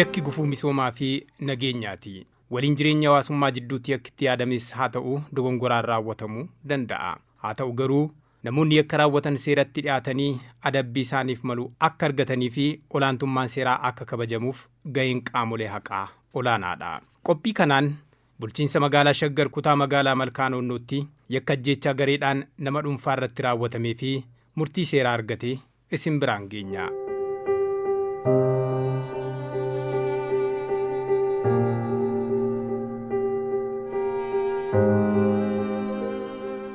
Yakki gufuu misoomaa fi nageenyaati. Waliin jireenya hawaasummaa jidduutti yakki itti yaadames haa ta'u dogongoraan raawwatamuu danda'a. Haa ta'u garuu, namoonni yakka raawwatan seeratti dhiyaatanii adabbii isaaniif malu akka argatanii fi olaantummaan seeraa akka kabajamuuf gaheen qaamolee haqaa olaanaadha. Qophii kanaan Bulchiinsa Magaalaa Shaggar Kutaa Magaalaa Malkaa Noonnootti yakka ajjeechaa gareedhaan nama dhuunfaa irratti raawwatamee fi murtii seeraa argate isin biraan geenya.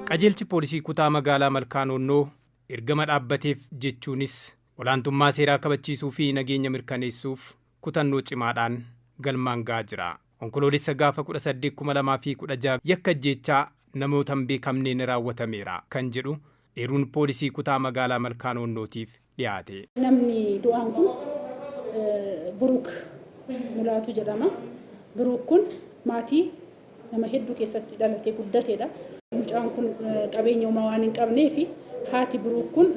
Qajeelchi Poolisii Kutaa Magaalaa Malkaa Noonnoo ergama dhaabbateef jechuunis olaantummaa seeraa kabachiisuu fi nageenya mirkaneessuuf kutannoo cimaadhaan galmaan ga'aa jira. Onkoloolessa gaafa 18,2016 yakka ajjeechaa namoota hin beekamneen raawwatameera kan jedhu eeruun Poolisii Kutaa Magaalaa Malkaa Noonnootiif dhiyaate. Namni du'aan kun Buruk Mulaatuu jedhama. Buruk kun maatii nama hedduu keessatti dhalatee guddateedha. Mucaan kun qabeenya homaa waan hin qabneef haati Buruk kun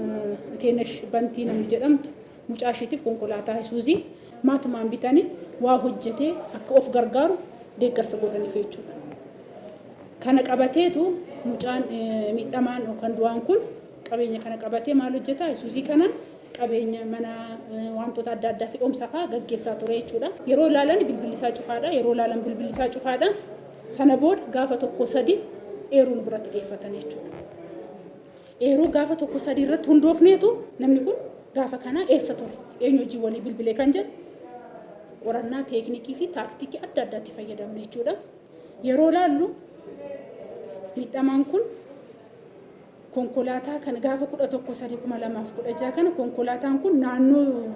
Iteenash Bantii namni jedhamtu mucaa ishiitiif konkolaataa Isuuzii maatumaan bitanii waa hojjetee akka of gargaaru deeggarsa godhaniif jechuudha. Kana qabateetu mucaan miidhamaan yookaan du'aan kun qabeenya kana qabatee maal hojjeta? Isuuzii kanaan qabeenya mana, wantoota adda addaa fe'umsa fa'aa gaggeessaa ture jechuudha. Yeroo ilaalan bilbilli isaa cufaadha. Yeroo ilaalan bilbilli isaa cufaadha. Sana booda gaafa 1/3 eeruu nu biratti dhiyeeffatan jechuudha. Eeruu gaafa 1/3 irratti hundoofneetu namni kun gaafa kanaa eessa ture? Eenyu wajjin walii bilbile kan jedhu qorannaa teeknikii fi taaktikii adda addaatti fayyadamne jechuudha. Yeroo ilaallu miidhamaan kun konkolaataa kana gaafa 11/3/2016 kana konkolaataan kun naannoo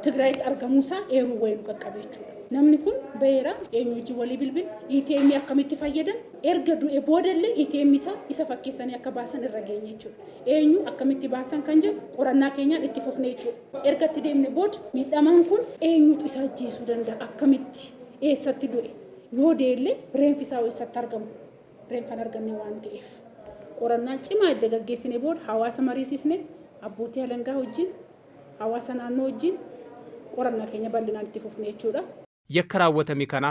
Tigraayitti argamuusaa eeruu wayii nu qaqqabe jechuudha. Namni kun baheera, eenyu wajjin walii bilbile, ATM akkamitti fayyadame, erga du'e boodallee ATM isaa isa fakkeessanii akka baasan irra geenye jechuudha. Eenyu akkamitti baasan kan jedhu qorannaa keenyaan itti fufne jechuudha. Erga itti deemne booda miidhamaan kun eenyutu isa ajjeesuu danda'a, akkamitti, eessatti du'e, yoo du'ellee reenfi isaa eessatti argamu, reenfa hin arganne waan ta'eef. Qorannaa cimaa edda gaggeessine booda hawaasa mariisisne, abbootii alangaa wajjin, hawaasa naannoo wajjin qorannaa keenya bal'inaan itti fufne jechuudha. Yakka raawwatame kana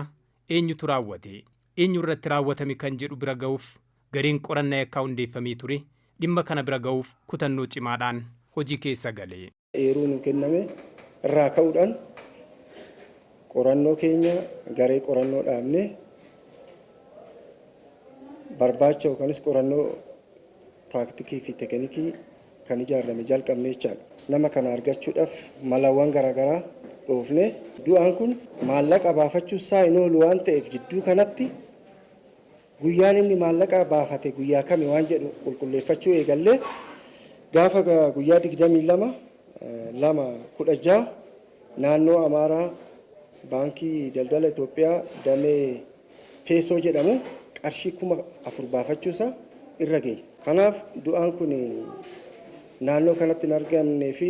eenyutu raawwate? Eenyu irratti raawwatame kan jedhu bira gahuuf gareen qoranna yakkaa hundeeffamee ture dhimma kana bira gahuuf kutannoo cimaadhaan hojii keessa gale. Eeruu nuu kenname irraa ka'uudhaan qorannoo keenya garee qorannoo dhaabnee barbaacha yookanis qorannoo taaktikii fi tekinikii kan ijaarame jalqabne jechaadha. Nama kana argachuudhaaf malawwan garaagaraa dhoofne. Du'aan kun maallaqa baafachuun isaa hin oolu waan ta'eef jidduu kanatti guyyaan inni maallaqa baafate guyyaa kami waan jedhu qulqulleeffachuu eegallee gaafa guyyaa 22 2 16 naannoo Amaaraa Baankii Daldala Itoophiyaa damee Feesoo jedhamu qarshii 4000 baafachuusaa irra geenye. Kanaaf du'aan kun naannoo kanatti hin argamnee fi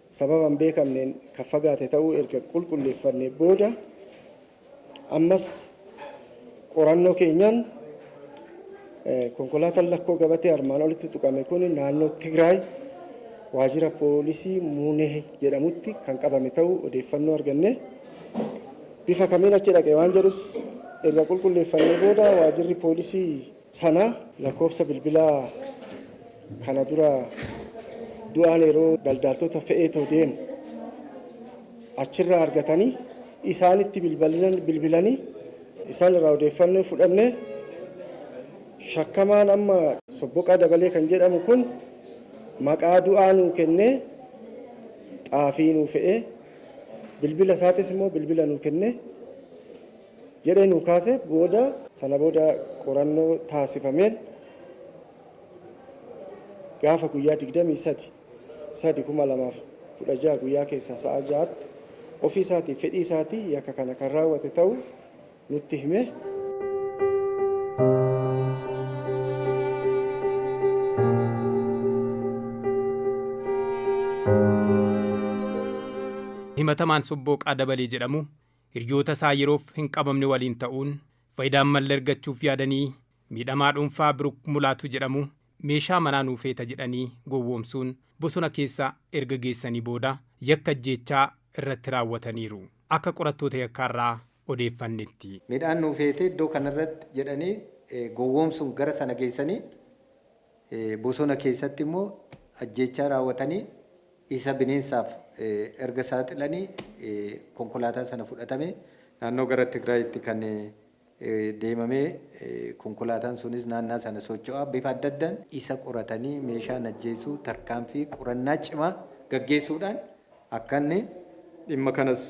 sababa hin beekamneen kan fagaate ta'uu erga qulqulleeffannee booda ammas qorannoo keenyaan konkolaataan lakkoo gabatee armaan olitti tuqame kun naannoo Tigraay waajjira poolisii Muunee jedhamutti kan qabame ta'uu odeeffannoo arganne. Bifa kamiin achi dhaqe waan jedhus erga qulqulleeffannee booda waajjirri poolisii sanaa lakkoofsa bilbilaa kana dura du'aan yeroo daldaaltota fe'eetoo deemu achirraa argatanii isaanitti bilbilanii isaan irraa odeeffannoo fudhanne. Shakkamaan amma Sobboqaa Dabalee kan jedhamu kun maqaa du'aa nuu kennee xaafii nuu fe'ee bilbila isaatis immoo bilbila nuu kennee jedhee nuu kaase. Booda sana booda qorannoo taasifameen gaafa guyyaa 23 3 2016 guyyaa keessaa sa'a 6tti ofii isaatii fedhii isaatii yakka kana kan raawwate ta'uu nutti hime. Himatamaan Sobbooqaa Dabalee jedhamu hiriyoota isaa yeroof hin qabamne waliin ta'uun faayidaan malle argachuuf yaadanii miidhamaa dhuunfaa Biruk Mulaatu jedhamu meeshaa manaa nuu feeta jedhanii gowwoomsuun bosona keessa erga geessanii booda Yakka ajjeechaa irratti raawwataniiru. Akka qorattoota yakkaarraa odeeffannetti. Midhaan nuu feetee iddoo kanarratti jedhanii gowwoomsuun gara sana geessanii, bosona keessatti immoo ajjeechaa raawwatanii, isa bineensaaf erga saaxilanii, konkolaataa sana fudhatame naannoo gara Tigraayitti kan deemamee, konkolaataan sunis naannaa sana socho'aa bifa adda addaan isa qoratanii, meeshaan ajjeesuu, tarkaanfii qorannaa cimaa gaggeessuudhaan akka inni dhimma kanas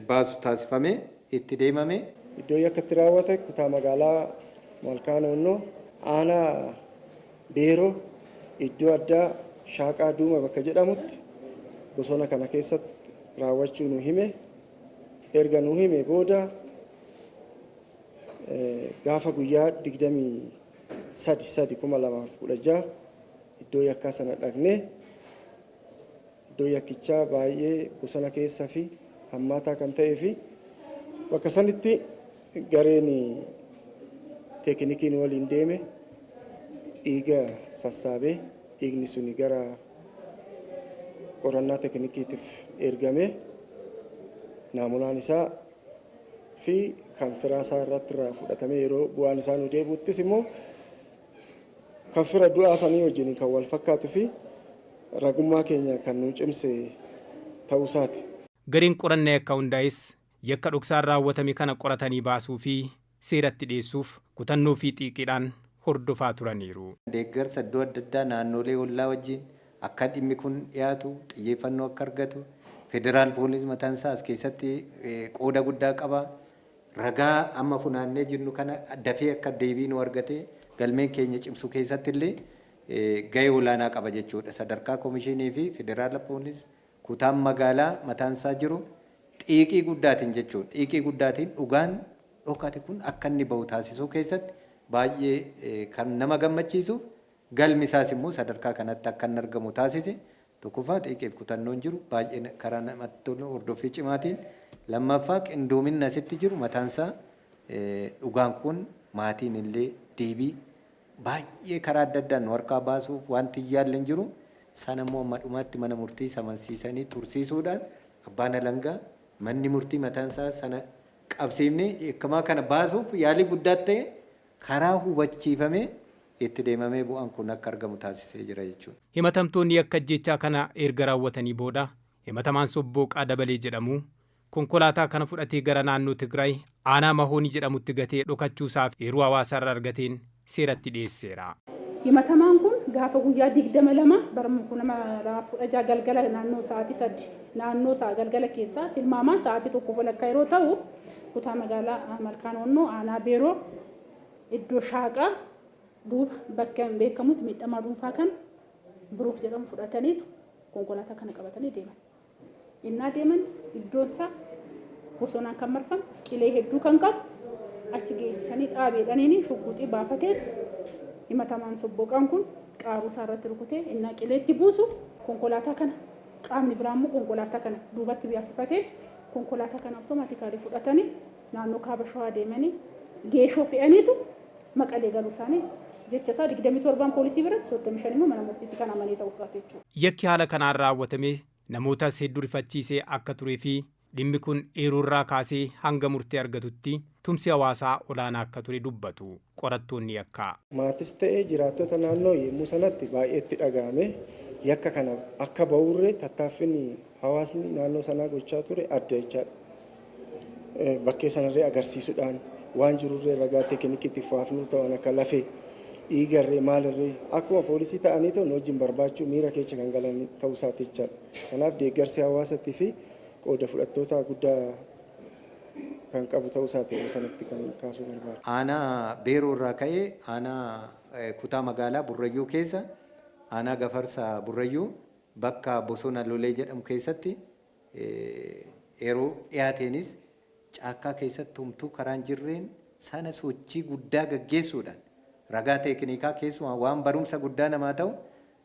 baasu taasifamee itti deemame. Iddoo yakka itti raawwate kutaa magaalaa Malkaa Noonnoo, aanaa Beeroo, iddoo addaa Shaaqaa Duuma bakka jedhamutti bosona kana keessatti raawwachuu nu hime. Erga nu hime booda gaafa guyyaa 23/3/2016 iddoo yakkaa sana dhaqnee, iddoo yakkichaa baay'ee bosona keessa fi hammaataa kan ta'ee fi bakka sanitti gareen teekinikiin waliin deeme dhiiga sassaabee, dhiigni suni gara qorannaa teekinikiitiif ergame, naamunaan isaa fi kan firaa isaa irratti irraa fudhatamee, yeroo bu'aan isaa nu deebi'uttis immoo kan fira du'aa sanii wajjin kan wal fakkaatuu fi ragummaa keenya kan nu cimse ta'uu isaati. Gareen qorannaa yakka hundaa'es yakka dhoksaan raawwatame kana qoratanii baasuu fi seeratti dhiyeessuuf kutannoo fi xiiqiidhaan hordofaa turaniiru. Deeggarsa iddoo adda addaa naannolee ollaa wajjin akka dhimmi kun dhiyaatu, xiyyeeffannoo akka argatu, federaal poolis mataan isaa as keessatti qooda guddaa qaba. Ragaa amma funaannee jirru kana dafee akka deebii nu argate galmeen keenya cimsu keessatti illee gahee olaanaa qaba jechuudha. Sadarkaa komishinii fi federaala poolis kutaan magaalaa mataan isaa jiru xiiqii guddaatiin jechuudha. Xiiqii guddaatiin dhugaan dhokate kun akka inni bahu taasisuu keessatti baay'ee kan nama gammachiisu, galmi isaas immoo sadarkaa kanatti akka inni argamu taasise. Tokkoffaa, xiiqiif kutannoon jiru baay'ee karaa namatti tolu hordoffii cimaatiin, lammaffaa, qindoominni asitti jiru mataansaa dhugaan kun maatiin illee deebii baay'ee karaa adda addaan nu harkaa baasuuf wanti yaalli hin jiru, sana immoo amma dhumaatti mana murtii samansiisanii tursiisuudhaan, abbaan alangaa, manni murtii mataansaa sana qabsiifnee yakkamaa kana baasuuf yaalii guddaa ta'e karaa hubachiifamee itti deemamee bu'aan kun akka argamu taasisee jira jechuudha. Himatamtoonni yakka ajjeechaa kana erga raawwatanii booda, himatamaan Sobbooqaa Dabalee jedhamu konkolaataa kana fudhatee gara naannoo Tigraay aanaa Mahoonii jedhamutti gatee dhokachuusaaf eeruu hawaasaarraa argateen seeratti dhiyeesseera. Himatamaan kun gaafa guyyaa 22 bara 2016 galgala naannoo sa'aatii 3, naannoo sa'a galgala keessaa tilmaamaan sa'aatii 1:30 yeroo ta'u, kutaa magaalaa Malkaa Noonnoo, aanaa Beeroo, iddoo Shaaqaa duuba bakka hin beekamutti miidhamaa dhuunfaa kan Biruuk jedhamu fudhataniitu konkolaataa kana qabatanii deeman. Innaa deeman iddoon isaa bosonaan kan marfame, qilee hedduu kan qabu, achi geessisanii dhaabeedhaniini shugguxii baafateetu himatamaan Sobbooqaan kun qaaruu isaa irratti rukutee innaa qileetti buusu, konkolaataa kana qaamni biraa immoo konkolaataa kana duubatti yaasifatee, konkolaataa kana automatically fudhatanii naannoo kaaba Shawaa deemanii geeshoo fe'aniitu Maqalee galuu isaanii jecha isaa 27n poolisii biratti, 35 immoo mana murtiitti kan amanee ta'uu isaati jechuudha. Yakki haala kanaan raawwatame namootas hedduu rifachiisee akka turee fi dhimmi kun eeruurraa kaasee hanga murtee argatutti tumsi hawaasaa olaanaa akka ture dubbatu qorattoonni yakkaa. Maatis ta'ee jiraattota naannoo yommuu sanatti baay'ee itti dhaga'ame, yakka kana akka bahurree tattaaffiin hawaasni naannoo sanaa gochaa ture adda jechaadha. Bakkee sanarree agarsiisuudhaan, waan jirurree ragaa teekinikiitiif waafnuu ta'an akka lafee, dhiigarree, maalirree akkuma poolisii ta'anii too nu wajjin barbaachuu miira keessa kan galan ta'uu isaati jechaadha. Kanaaf deeggarsi hawaasattii fi qooda fudhattoota guddaa kan qabu ta'uu isaati yeroo sanatti kan kaasuu barbaadu. Aanaa Beeroo irraa ka'ee aanaa kutaa magaalaa Burrayyuu keessa, aanaa Gafarsa Burrayyuu, bakka bosona Lolee jedhamu keessatti yeroo dhiyaateenis, caakkaa keessatti homtuu karaan jirreen sana sochii guddaa gaggeessuudhaan, ragaa teeknikaa keessumaa waan barumsa guddaa namaa ta'u,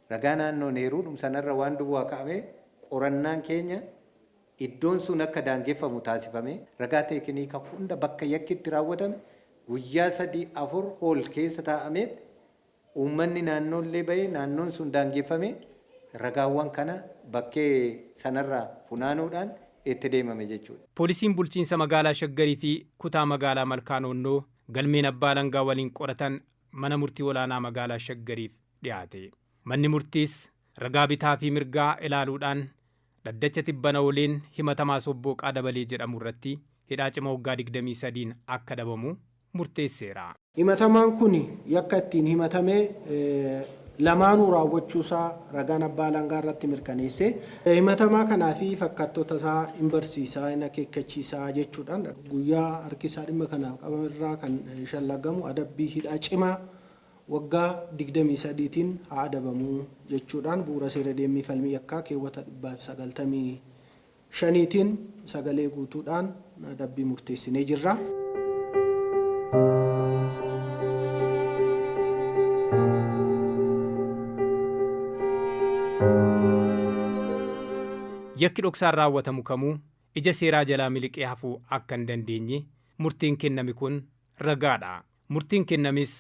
ragaa naannoon eeruudhum sanarra waan duwwaa ka'ame, qorannaan keenya iddoon sun akka daangeffamu taasifame, ragaa teeknikaa hunda bakka yakki itti raawwatame guyyaa 3 4 hool keessa taa'amee, uummanni naannoollee bahee, naannoon sun daangeffame, Ragaawwan kana bakkee sanarraa funaanuudhaan itti deemame jechuudha. Poolisiin bulchiinsa magaalaa Shaggarii fi kutaa magaalaa Malkaa Noonnoo galmeen abbaa alangaa waliin qoratan mana murtii olaanaa magaalaa Shaggariif dhiyaate. Manni murtiis ragaa bitaa fi mirgaa ilaaluudhaan dhaddacha tibbana waliin himatamaa Sobbooqaa Dabalee jedhamu irratti hidhaa cimaa waggaa 23n akka adabamu murteesseera. Himatamaan kun yakka ittiin himatame lamaanuu raawwachuusaa ragaan abbaa alangaa irratti mirkaneesse. Himatamaa kanaa fi fakkaattota isaa hin barsiisaa, hin akeekkachiisaa jechuudhaan guyyaa harki isaa dhimma kanaaf qabame irraa kan shallagamu adabbii hidhaa cimaa waggaa 23tiin haa adabamuu jechuudhaan bu'uura seera deemmii falmii yakkaa keewwata 195tiin sagalee guutuudhaan adabbii murteessinee jirra. Yakki dhoksaan raawwatamu kamuu ija seeraa jalaa miliqee hafuu akka hin dandeenye murtiin kenname kun ragaadha. Murtiin kennames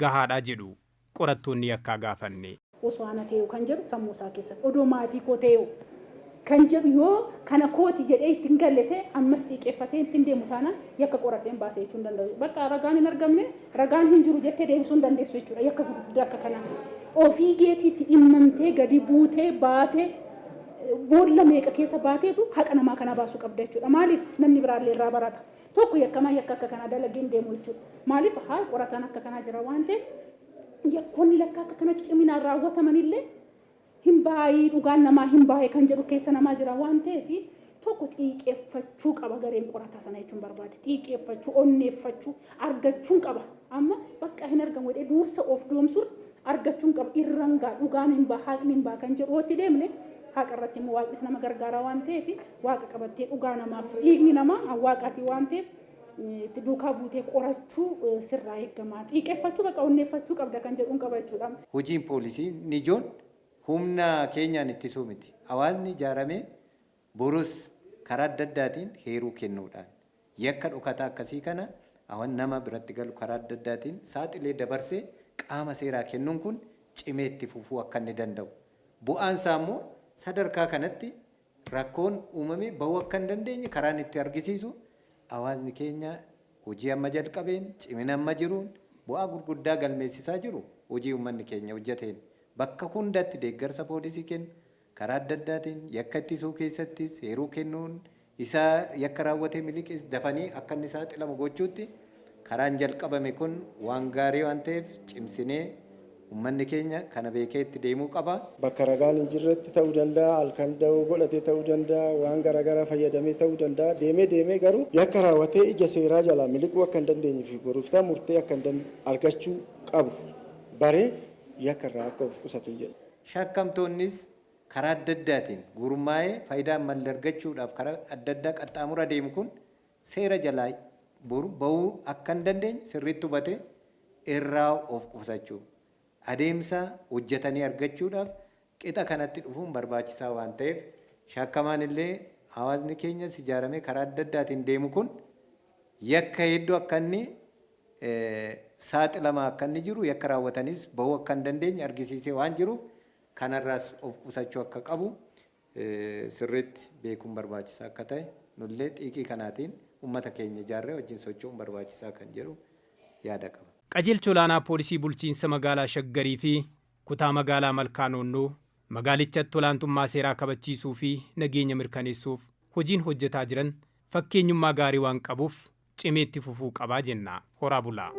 gahaadha jedhu qorattoonni yakkaa gaafanne. Osoo ana ta'e kan jedhu sammuu isaa keessatti odoo maatii koo ta'e kan jedhu yoo kana kooti jedhee ittiin galle ta'e ammas xiiqeeffatee ittiin deemu taanaan yakka qoradheen baasee jechuu hin danda'u. Bakka ragaan hin argamne, ragaan hin jiru jettee deebisuu hin dandeessu jechuudha yakka gurguddaa akka kanaa. Ofii geetiitti dhimmamtee gadi buutee baatee boolla meeqa keessa baateetu haqa namaa kanaa baasuu qabda jechuudha. Maaliif namni biraallee irraa barata. Tokko yakkamaa yakka akka kanaa dalagee hin deemu jechuudha. Maaliif haa qorataan akka kanaa jira waan ta'eef yakkoonni lakka akka kanatti ciminaan raawwatamanillee hin baay'ee dhugaan namaa hin baay'ee kan jedhu keessa namaa jira waan ta'eef tokko xiiqeeffachuu qaba gareen qorataa sana jechuun barbaade. Xiiqeeffachuu, onneeffachuu, argachuun qaba. Amma bakka hin argamu jedhee dursa of doomsuun argachuun qaba. Irraan gaa dhugaan hin baa haqni hin baa kan jedhu hootti deemne haqa irratti immoo waaqnis nama gargaara waan ta'eef waaqa qabattee dhugaa namaaf dhiigni namaa waaqaati waan ta'eef itti duukaa buutee qorachuu sirraa eegama. Xiiqeeffachuu bakka onneeffachuu qabda kan jedhuun qaba jechuudha. Hojiin poolisii nijoon humna keenyaan ittisuu miti. Hawaasni ijaaramee borus karaa adda addaatiin heeruu kennuudhaan yakka dhokataa akkasii kana hawan nama biratti galu karaa adda addaatiin saaxilee dabarsee qaama seeraa kennuun kun cimee itti fufuu akka inni danda'u. Bu'aan isaa immoo sadarkaa kanatti rakkoon uumame bahuu akka hin dandeenye karaan itti argisiisu hawaasni keenya hojii amma jalqabeen cimina amma jiruun bu'aa gurguddaa galmeessisaa jiru hojii uummanni keenya hojjeteen bakka hundatti deeggarsa poolisii kennu karaa adda addaatiin yakka ittisuu keessattis heeruu kennuun isa yakka raawwatee miliqes dafanii akka inni saaxilamu gochuutti karaan jalqabame kun waan gaarii waan ta'eef cimsinee uummanni keenya kana beekee itti deemuu qaba. Bakka ragaan hin jirretti ta'uu danda'a, halkan da'oo godhatee ta'uu danda'a, waan garaagaraa fayyadamee ta'uu danda'a. Deemee deemee garuu yakka raawwatee ija seeraa jalaa miliquu akka hin dandeenye fi boruuftaa murtee akka hin argachuu qabu baree yakka irraa akka of qusatu jedha. Shakkamtoonnis karaa adda addaatiin gurmaa'ee faayidaa malle argachuudhaaf karaa adda addaa qaxxaamura deemu kun seera jalaa bahuu akka hin dandeenye sirriitti hubatee irraa of qusachuu. Adeemsa hojjetanii argachuudhaaf qixa kanatti dhufuun barbaachisaa waan ta'eef shakkamaan illee hawaasni keenyas ijaaramee karaa adda addaatiin deemu kun yakka hedduu akka inni saaxilamaa akka inni jiru yakka raawwatanis bahuu akka hin dandeenye argisiisee waan jiruuf kanarraas of qusachuu akka qabu sirriitti beekuun barbaachisaa akka ta'e nullee xiiqii kanaatiin uummata keenya ijaarree wajjin socho'uun barbaachisaa kan jedhu yaada qaba. Qajeelcha olaanaa poolisii bulchiinsa magaalaa Shaggarii fi kutaa magaalaa Malkaa Noonnoo magaalichatti olaantummaa seeraa kabachiisuu fi nageenya mirkaneessuuf hojiin hojjetaa jiran fakkeenyummaa gaarii waan qabuuf cimee itti fufuu qabaa jenna. Horaa bulaa.